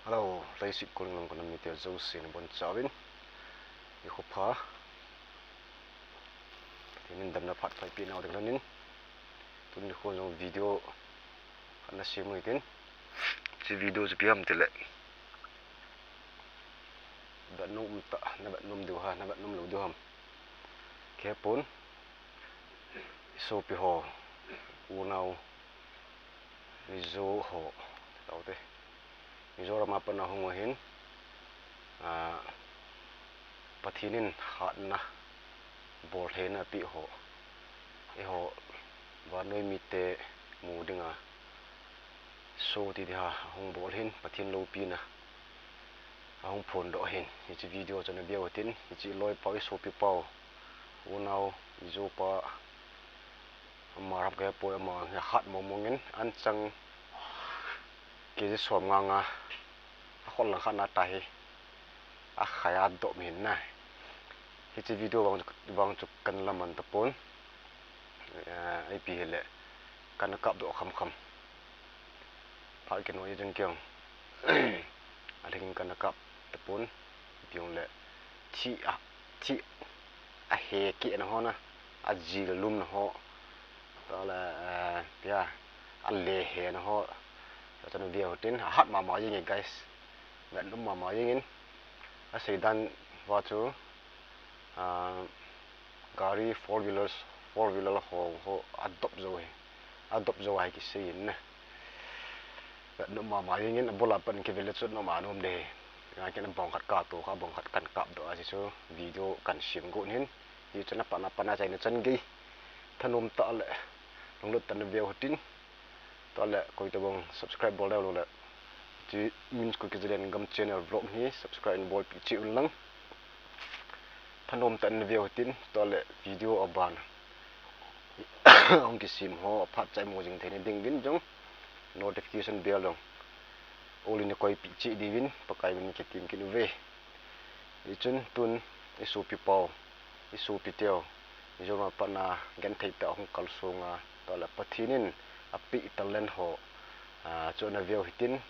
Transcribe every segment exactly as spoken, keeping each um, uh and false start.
Hello, leiset kol lam kana mite jouse nabonchauvin nikho pha. Pathen in damna phat pha eipeh nau ding lhonin, tuni nikho jong video khat nasem u hitin. Hiche video chu ipi ham itile, vetnom umtah, navetnom diu ham, navetnom lou diu ham kihepon, isopi ho, unao, Mizo ho, taute, Mizoram a pat a hung u ahin, ah, Pathen in hatna, boltheina apeh ho, eiho vannoi mite mu dinga show ti ding ham ahung bol ahin, Pathen loupina ahung phondoh ahin, hiche video chu naveu hitin. Hiche iloipau, isopipau, unao, Mizo pa, ama ham kahepoi, ama hi ahat mong mongin, anchang K G som nga nga, akhol lang khat na ta hi, akhai a adop ahin na. Hiche video vang, vang chu kana laman tapon. Eh, ipi hile, kana kapdoh khamkham. Phat kinoi jeng keng, alhingin kana kap tapon. Ipi jongle, thi a, thi ahe kehna ho na, ajil lumna ho, tole, eh, ipi a, ale hena ho, chun veu hitin, ahat mama jenge guys, vetnom mama jengin, aseidan uva chu, ah, gari four wheelers, four wheeler ho, ho adop jou hi, adop jou ahi kiseiyin na. Vetnom mama jengin, abul a pat kivel le chu vetnom anom ding ahi. Nga ken abang khat katoh kha, abang khat kana kapdoh a, hiche chu video kana sem got ahin. Hichun apatna, apatna achaina chan gei, thanom tah le lunglut tah in naveu hitin. Tole koitobang subscribe bol nailou le, hiche Min's Kuki Zalengam channel vlog hi subscribe neibolpeh cheh un lang, thanom tah in naveu hitin. Tole video aban hung kisem ho aphat cha imu jing theina ding uvin jong notification bell jong all in neikoipeh cheh diuvin Pakai min in kitem kit uve. Hichun tun isopipau, isopiteu, Mizoram a pat a genthei tah a hung kalsong a, tole Pathen in apeh talent ho, ah, chu naveu hitin,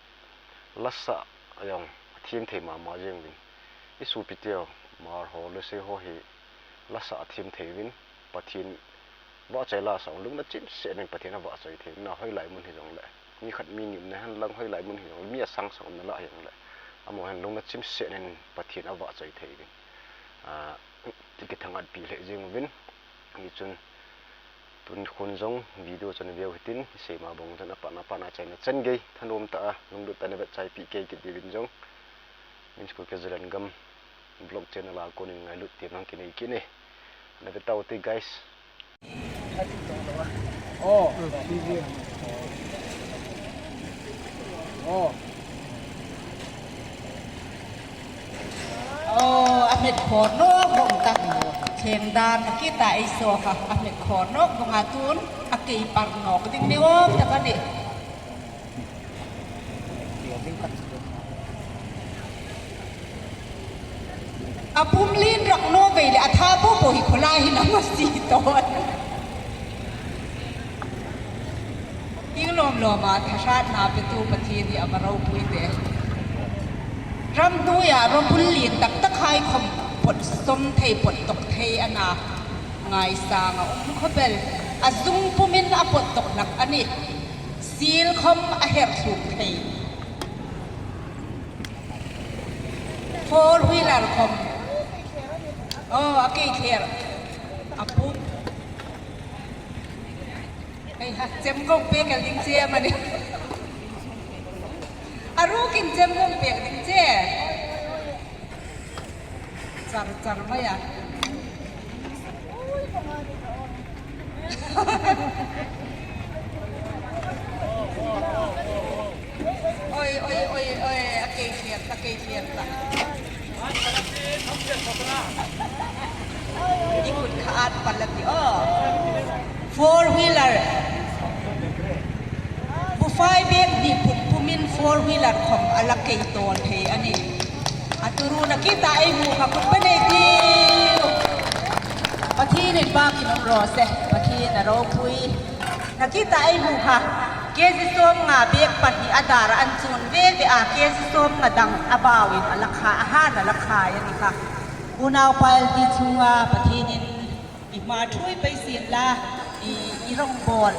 lasah a jong athem thei mama jeng uvin. Isopiteu, Hmar ho, Lusei ho hi lasah athem thei uvin, Pathen vahchoi la asah uvin, lungna chimset in Pathen avahchoi thei uvin, hoilai mun hijongle. Mi khat mi ni umna hen lang, hoilai mun hijongle, mi asang sang umna lah hijongle, amaho hin lungna chimset in Pathen avahchoi thei uvin, ah, kithangvah pi lheh jeng uvin. Hichun tun khun jong video chu naveu hitin, isei ma bang chun apatna, apatna achaina chan gei, thanom tah a, lunglut tah a navetchaipeh kei kit diuvin jong, Min's Kuki Zalengam vlog channel a konin ngailut tem nang kinei kit e. Nave taute guys. Oh. Oh. Oh, amet pho no, bong tak no. Cheng dan kita iso ha, amet pho no, bong atun, akei par no, ding ni om tak ani. Apum lin rak no vei le atha popo hi khola hi na masi ton. Ing lom lom a thahratna petu Pathen hi ama ropui te. Ram hnuia ropui lin tak tak hai khom pot som thei, pot tok thei ana ngaisang a um khopel. Ajung pumin apot tok lak ani. Sil khom aher suk thei. Four wheeler khom. Oh, akei kher. Apu. Ei ha, chem gong pe kal ding che mani. Aru kin chem gong pe ding che. Char, char mai a. Oi, oi, oi, oi, akei kher, akei kher ta. Ikut kha at pala ti, oh. Four wheeler. Bufai bek di pum pumin four wheeler khom ala kei tol thei ani. Aturu nakita eimu kha kut panei ti. Pathen in ba ki nom ro se. Pathen aropui. Nakita eimu kha. K G som nga bag pahni a dar a an chun veve a, K G som nga dang a bau in a la kha, a han a la kha a ni kha. Unaupa L T chunga Pathen in i ma thui pai sin la, i, i rong bol,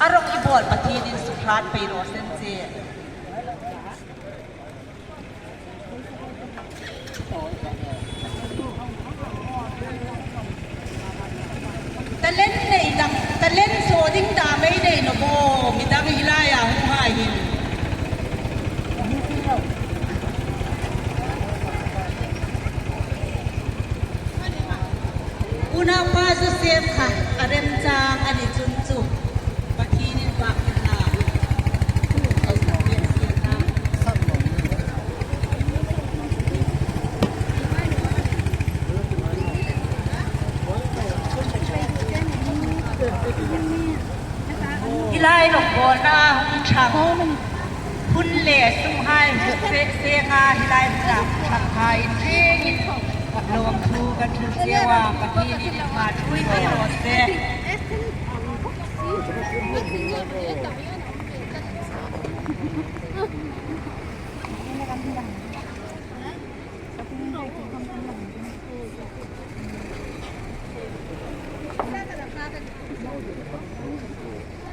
a rong i bol Pathen in sukhat pai lo sen che. Talent nei dang, talent so ding da mai nei no bo, mi dang hilai a hung hai hin. Unaupa Joseph kha a remchang a ni chun chu Pathen in vak in la. Hilai longbolna hung chang. Hun le sum hai se, se nga hilai hung chang hai in jing in. Lawmthu kan thil cheu a, Pathen in ma thui pai lo se.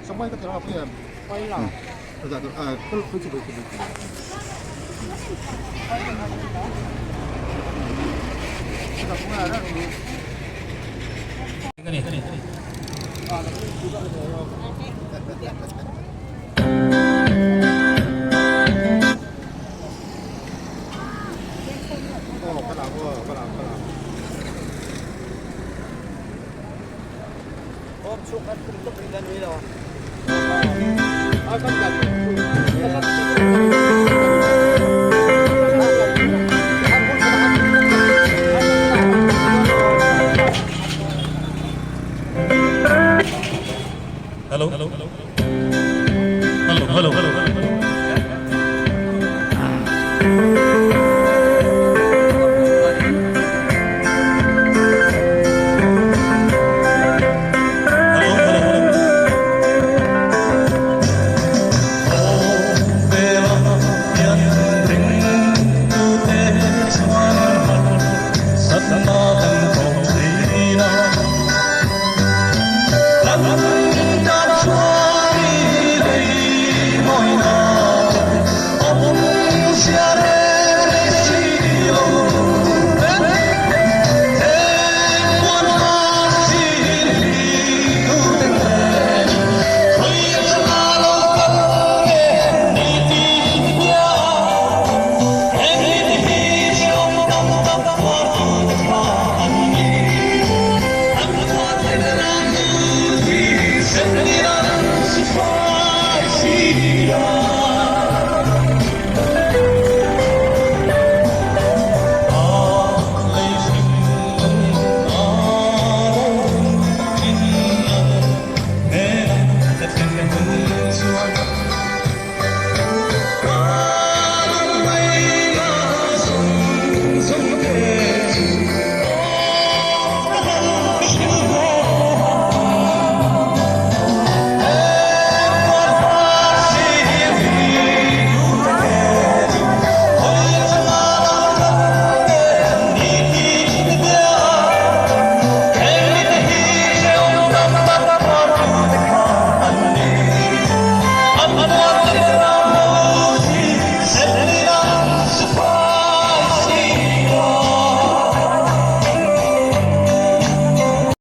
Sampai ka tira apa ya? Pai la.